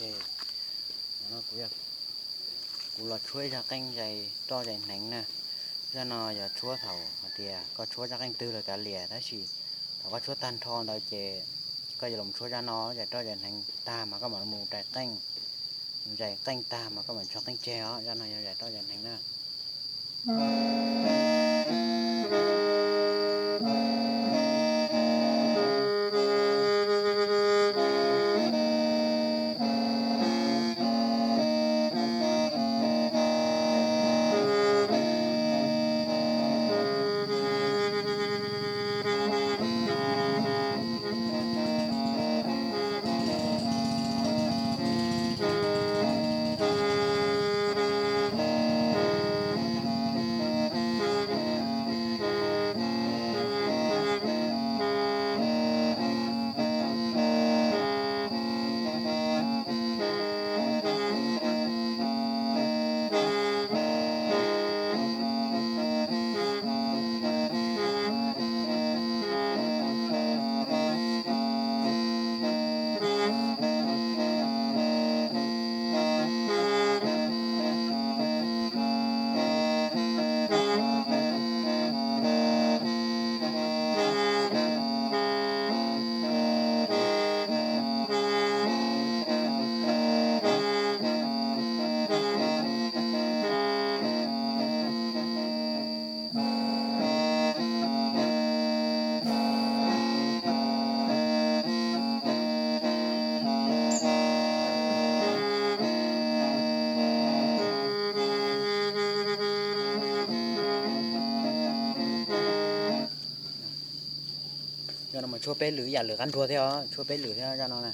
Kuv, kuv los tshuab ib zaj qeej zais roj zais hneev na. Zaj no yog tshuab thaum hais tias koj tshuab zaj qeej twg los kav liam, tab sis thaum koj tshuab tag nrho ntawd ces koj yuav los tshuab zaj no zais roj zais hneev tag mas koj mam mus rais qeej. Zais qeej tag mas koj mam tso qeej tseg os. Zaj no yog zais roj zais hneev na. Zaj no mas tshuab peb lwm ib yam lwm qab nruag thiab os, tshuab peb lwm thiab zaj no na.